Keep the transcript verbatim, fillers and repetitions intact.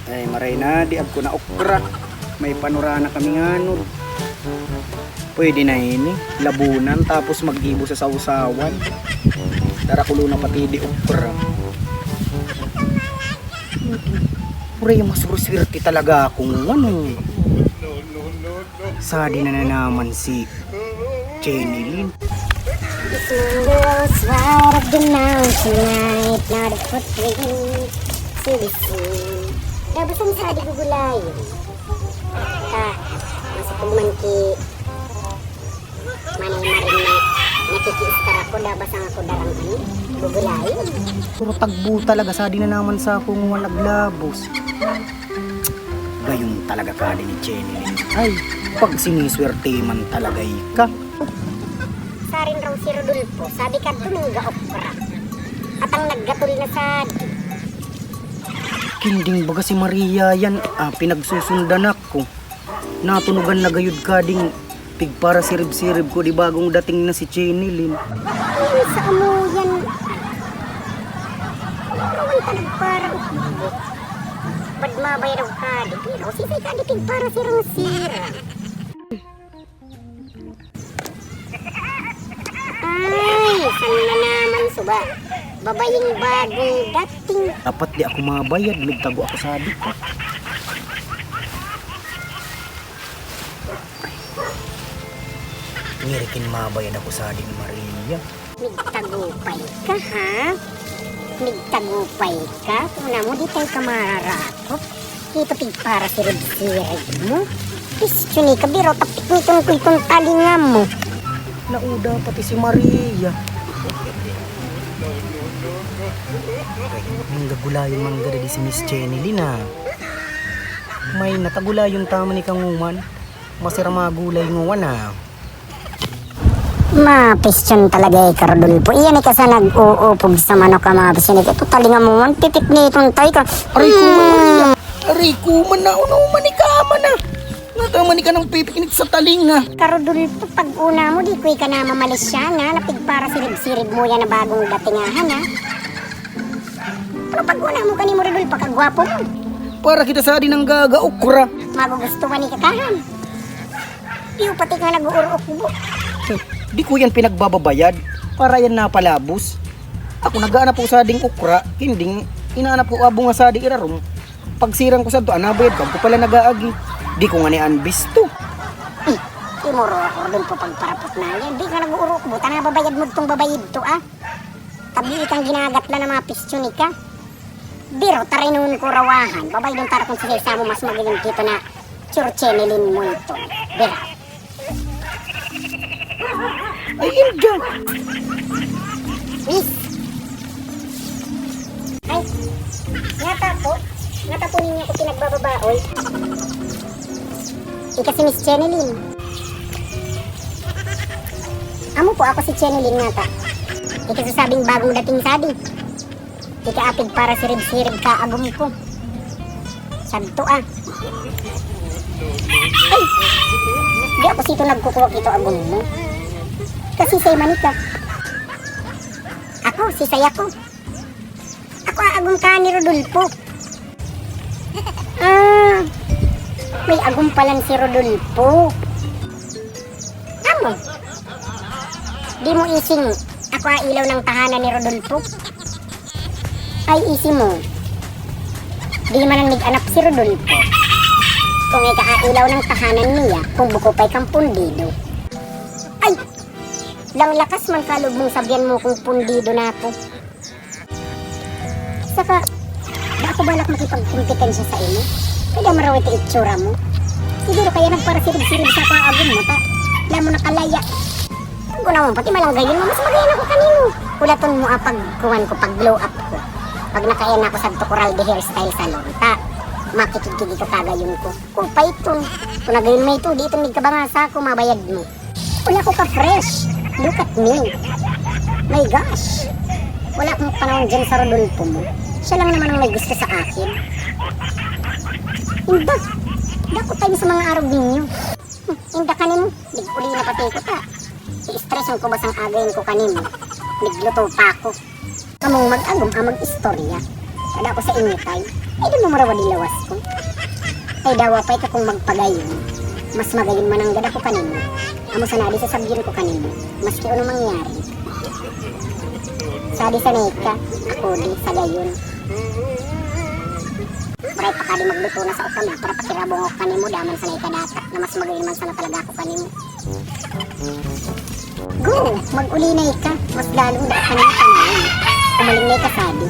Ay, maray na, di agko na okra. May panurana kami nganod. Pwede na ini, labunan tapos maggibo sa sawsawan. Dara ko na pati di okra. Pre, masuruswerte talaga akong ano. Sadi na na naman si Jenny Lynn. This moon glows right up the mountain night, not a foot ring to be seen. Dabos ang sadi gugulayon. Ta, masipog man ki Manay Maring na nakikiistar ako, dabas ang ako darang ano, gugulayon. Puro tagbo talaga, sadi na naman sa akong naglabos. Gayon talaga kadi ni Jenny Lynn. Ay, pag siniswerte man talaga ika. Sarin raw si Rodolfo, sabi ka, Domingo Okra. At ang naggatol na sa Kinding baga si Maria yan, ah, pinagsusundan ako. Natunugan na gayud kading pigpara sirib-sirib ko di bagong dating na si Jenny Lynn. Ano sa amo yan? Ano naman ka nagpara? Bad mabayad ang kadi, pero sisay kadi pigpara sirang sira. Ay, san na naman suba? Babaying bagong dating. Dapat di ako mabayad, nagtago ako sa adik ko. Ngirikin mabayad ako sa adik ni Maria. Nagtagupay ka, ha? Nagtagupay ka? Kung na mo, di tayo ka mararakot. Ito pigpara sirib-sirib mo. Pistyon ni kabiro, tapik nitong kultong talinga mo. Nauda pati si Maria. Ay, ang gagulayan man gada di si Miss Jenny Lynn, ah. May natagulayon tama ni kanguman. Masira mga gulay nguwan, ah. Mapistyon talaga ika, Rodolfo. Iyan ika sa nag-uupog sa manok ka, mapistyon ika. Ito talinga mo man, pipikniton tayo ka. Aray ko man, Maria. Aray ko man, nauno man ika, ama na. Nga ka man ika nang pipiknit sa talinga. Ka, Rodolfo, pag una mo, di ko ika na mamalisyan, ha? Napigpara sirib-sirib mo yan na bagong datingahan, ha? Pero pag una mo, kanimo, Rodolfo, kagwapo mo. Para kita sa di nang gaga, okra. Magugustuhan ni kakahan. Iyo pati nga nag-uurok mo. Di ko yan pinagbababayad. Para yan napalabos. Ako nag-aanap ko sa ding okra, kinding inaanap ko abong nga sa di irarom. Pagsirang ko sa to, anabayad ko, ako pala nag-aagi. Di ko nga ni anbisto. Hmm. Imuro ako rin po pagparapot na yan. Di ka nag-uurok mo, tanababayad mo itong babayid to, ah. Tabi ikang ginagatla ng mga pisyon ika. Biro, tarinon ko rawahan. Babaydan tara kung sa mo mas magaling dito na churchenelin mo ito. Bira. Ay, Inda! Miss! Ay, ngata po. Ngata po ninyo ako pinagbababaoy. Ika si Miss Chenelyn. Amo po, ako si Chenelyn ngata. Ika sasabing bagong dating sadi. Ika apig para sirib-sirib ka agom ko. Santo ah. Ay! Di ako sito nagkukuha kito agom mo. Kasi sa manika. Ako, si Sayako. Ako aagom ka ni Rodolfo. Ah, may agom palan si Rodolfo. Amo, di mo ising ako ailaw ng tahanan ni Rodolfo? Ay, isi mo. Di man ang nag-anap si Rodolfo. Kung ikakailaw ng tahanan niya, kung buko pa'y kang pundido. Ay! Lang lakas man kalog mong sabihan mo kung pundido na ako. Saka, di ako balak makipagkompetensya sa imo. Kaya marawit ang itsura mo. Siguro kaya nagparasirib-sirib sa kaagom mo, ta. Alam mo, nakalaya. Ang guna mo, pati malanggayon mo, mas magayon ako kanimo. Ulaton mo, ah, pag kuwan ko, pag glow up ko. Pag nakayan ako sa Tukural de Hairstyle Salon, ta. Makikigkigi ka kagayon ko. Kupay ton. Kung nagayon mo ito, di ito nagkabangasa ako, mabayad mo. Wala ko ka-fresh. Look at me. My gosh. Wala akong panahon dyan sa Rodolfo mo. Siya lang naman ang may gusto sa akin. Inda, dako tayo sa mga arog ninyo. Hmm, inda ka nimo. Nagpuli na pati ko ta. I-stress ko basang agayin ko kanimo. Nagluto pa ako. Kamong mag-agom ang mag-istorya. Ada ko sa inyo, Tay. Ay, di mo marawad yung lawas ko. Ay, dawa pa ka kung magpagayon. Mas magayon man ang gada ko kanimo. Amo sana di sasabyon ko kanimo. Maski ano mangyari. Sa di sanay ka, ako di sa gayon. Maray pa ka di magluto na sa ukama para pakirabong ako kanimo, daman sanay ka dapat na mas magayon man sana talaga ako kanimo. Go! Mag-uli na ika, mas lalong daan ka na yung panahon. Umaling na ika sabi.